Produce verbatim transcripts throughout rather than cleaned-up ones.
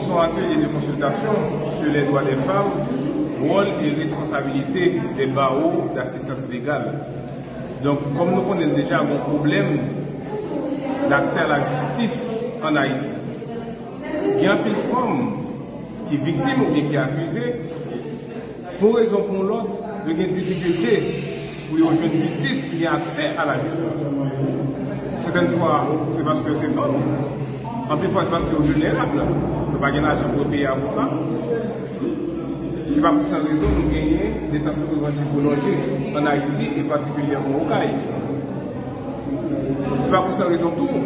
Son atelier de consultation sur les droits des femmes, rôle et responsabilité des barreaux d'assistance légale. Donk, kòm nou konnen deja, gon pwoblèm d'accès à la justice en Haïti. Gen anpil fanm ki viktim oubyen ki akize, pou yon rezon pou yon lòt, yo gen difikilte pou yo jwenn jistis, pou gen aksè a la jistis. Sètèn fwa, se paske se fanm. Anpil fwa, se paske yo vilnerab. Yo pa gen lajan pou yo peye avoka. Se pa pou san rezon nou genyen detansyon prevantiv pwolonje ann Ayiti, e patikilyèman Okay. Se pa pou san rezon tou,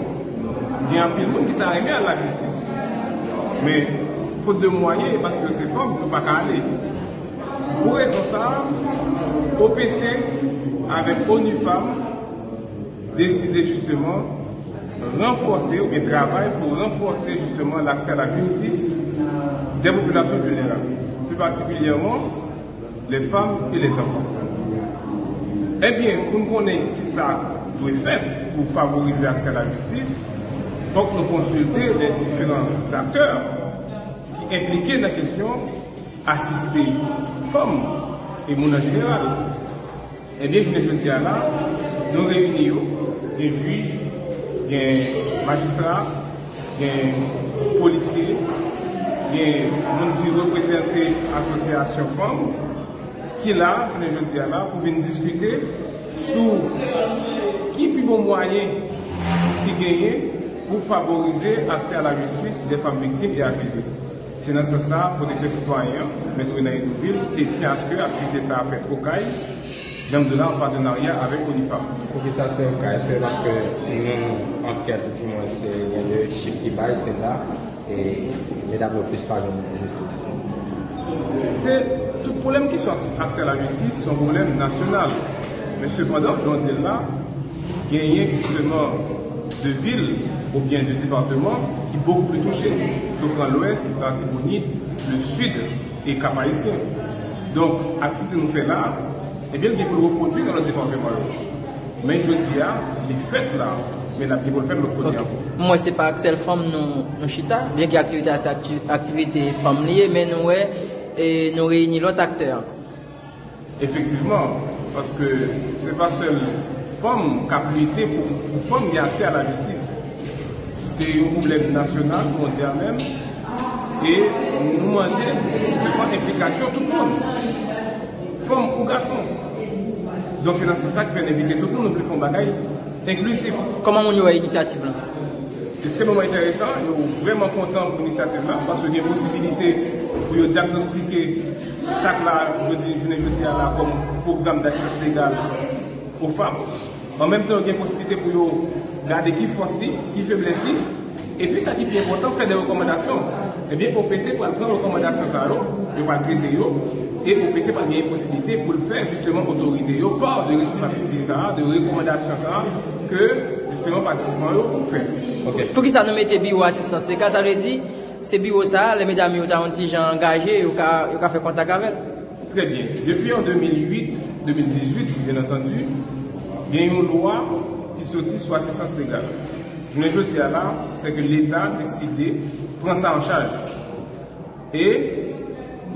gen anpil moun ki ta renmen al lajistis. Men, fot de mwayen, e paske yo se fanm, yo pa ka ale. Pou rezon sa a, O P C avèk ONU Femmes deside jisteman ranfòse oubyen travay pou ranfòse jisteman l'accès à la justice des populations vulnérables, plus particulièrement les femmes et les enfants. Ebyen, pou n konnen kisa dwe fèt pou favorize aksè a la jistis, fòk nou konsilte les différents acteurs ki enplike nan kesyon asiste fanm e moun an jeneral. Ebyen, jounen jodi a la, nou reyini yo, gen jij, gen majistra, gen polisye, gen moun ki reprezante asosyasyon fanm, ki la, jounen jodi a la, pou vin diskite sou ki pi bon mwayen ki genyen pou favorize aksè a la jistis de fanm viktim e akize. Se nan sans sa a, pwotektè sitwayen an, Mèt Renan Hédouville, te tyen aske aktivite sa a fèt Okay, jan m di w la, an patenarya avèk ONU Femmes. Poukisa se Okay? Èske paske nou ankèt, di mwen, se gen de chif ki bay, se la, e medam yo plis pa jwenn jistis? Se tout pwoblèm kesyon aksè a la jistis, se yon pwoblèm nasyonal. Men sepandan, jan w di l la, genyen jisteman de vil oubyen de depatman ki bokou pli touche, sou Gran Lwès, Latibonit, le Sid e Kap Ayisyen. Donk, aktivite nou fè la a, ebyen, l gen pou l repwodui nan lòt depatman yo. Men jodi a, li fèt la, men l ap gen pou l fèt lòt kote ankò. Mwen, se pa ak sèl fanm nou, nou chita, byen ke aktivite a se akti-, aktivite fanm li ye, men nou wè, e nou reyini lòt aktè ankò. Efektivman, paske se pa sèl fanm k ap lite pou, pou fanm gen aksè a la jistis. Se yon pwoblèm nasyonal, mondyal menm, e nou mande jisteman enplikasyon tout moun, fanm ou gason. Donk, se nan sans sa ki fè n envite tout moun, nou vle fè yon bagay enklizif. Kòman moun yo wè inisyativ la? Se ekstrèmeman enteresan, yo vrèman kontan pou inisyativ la, paske gen posibilite pou yo dyagnostike sa k la jodi, jounen jodi a la kòm pwogram dasistans legal O F A P. An menm tan, yo gen posibilite pou yo gade ki fòs li, ki feblès li, epi sa ki pi enpòtan, fè de rekòmandasyon. Ebyen, O P C pral pran rekòmandasyon sa yo, yo pral trete yo, e O P C pral genyen posibilite pou l fè, jisteman, otorite yo pa de responsabilite sa a, de rekòmandasyon sa a, ke, jisteman, patisipan yo fè. Ok. Poukisa nou mete biwo asistans legal? Sa vle di, se biwo sa a, lè medam yo ta yon ti jan angaje, yo ka, yo ka fè kontak avè l. Trè byen. Depi an de mil uit, de mil dizuit, byen antandi, gen yon lwa ki soti sou asistans legal. Jounen jodi a la, se ke Leta deside pran sa an chaj. E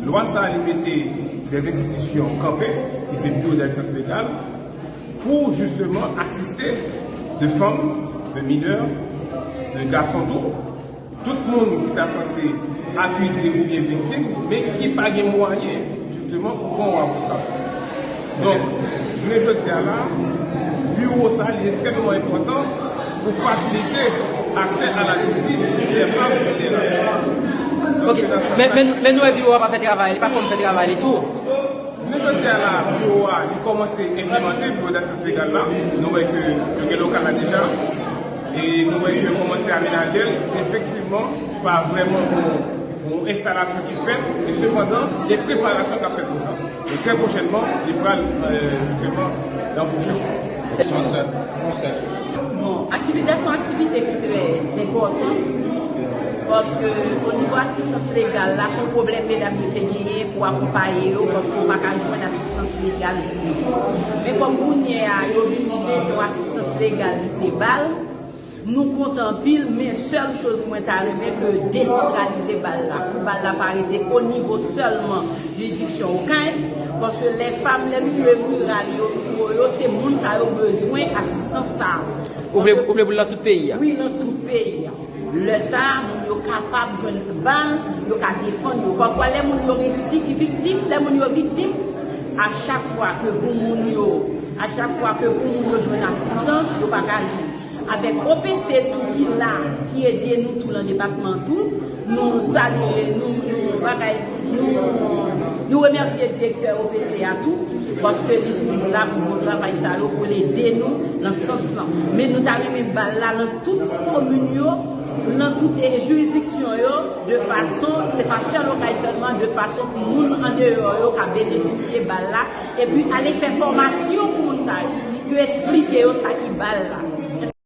lwa sa a, li mete de enstitisyon kanpe, ki se Biwo Dasistans Legal, pou jisteman asiste de fanm, de minè, de gason tou, tout moun ki ta sanse akize oubyen viktim, men ki pa gen mwayen, jisteman, pou pran yon avoka. Donk, jounen jodi a la, biwo sa a, li ekstrèmeman enpòtan pou fasilite aksè a la jistis pou lè fanm ki te la. Ok, men, men, men nou wè biwo a pa fè travay li, pa konn fè travay li tou. Jounen jodi a la, biwo a, li kòmanse enplimante biwo dasistans legal la. Nou wè ke yo gen lokal la deja. E nou wè ke yo kòmanse amenaje l. Efektivman, pa vrèman yon, yon enstalasyon ki fèt. E sepandan, gen preparasyon k ap fèt pou sa. E trè pwochènman, li pral, euh, jisteman, nan fonksyon. Fon sèt, fon sèt. Bon, aktivite a se yon aktivite ki trè enpòtan, paske o nivo asistans legal la, se yon pwoblèm medam yo te genyen pou akonpaye yo, paske yo pa ka jwenn asistans legal pou yo. Men kòm kounye a, yo vin mete yon asistans legal ki se bal, Nou kontan anpil, men sèl choz mwen ta renmen ke yo desantralize bal la, pou bal la pa rete o nivo sèlman jiridiksyon Okay, paske lè fam, lè milieu riral yo, yo, se moun sa yo bezwen asistans sa. Ou vle, ou vle pou l nan tout peyi a? Wi, nan tout peyi a. Lè sa a, moun yo kapab jwenn bal, yo ka defann yo. Pafwa, lè moun yo resi ki viktim, lè moun yo viktim, a chak fwa ke pou moun yo, a chak fwa ke pou moun yo jwenn asistans, yo pa ka jwenn. Avèk O P C tou ki la, ki ede nou tou nan depatman tou, nou salye, nou, nou bagay, nou, nou remèsye direktè O P C a tou, paske li toujou la pou bon travay sa yo, pou l ede nou nan sans lan. Men nou ta renmen bal la nan tout ti komin yo, nan tout e, jiridiksyon yo, de fason, se pa sèl Okay sèlman, de fason pou moun andeyò yo ka benefisye bal la, epi ale fè fòmasyon pou moun sa yo, pou yo eksplike yo sa ki bal la.